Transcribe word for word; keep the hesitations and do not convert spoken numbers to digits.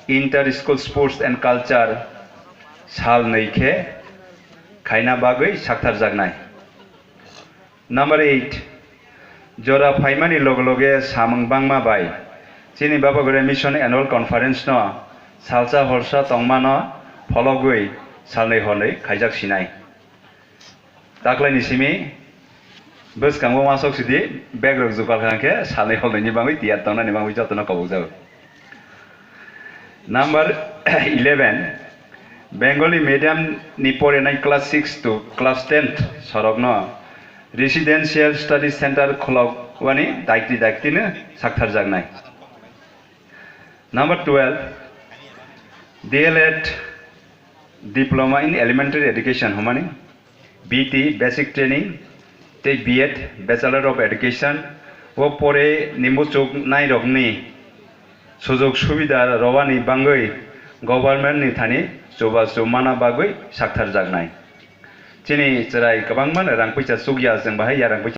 Inter School Sports and Culture sal nwi khe khaina bagwi saktharjaknai. Number eight, jora phaimani loge loge samung bangma bai chini Baba Gure Mission Annual Conference no salsa horsa tongmano phologwi salnwi hornwi khaijak sinai. Taklaini simi bwskango uansok sidi bag rok jukal kha khe salnwi hornwi ni bagwi tiyar tongnani bagwi jotono kobokjago. Number eleven, Bengali medium ni porinai class six to class ten sorokno Residential Study Center khulok wani daikti daikti no saktharjaknai. Number twelve, D L Ed, Diploma in Elementary Education hwnmani, B T, Basic Training, tei B Ed, Bachelor of Education, o pore ni muchuk nairokni sujog subida rwani bagwi government ni thani chubachu mana bagwi saktharjaknai. Chini chwrai kwbangma rang puisa chukya, chwng bahai ya rang puisa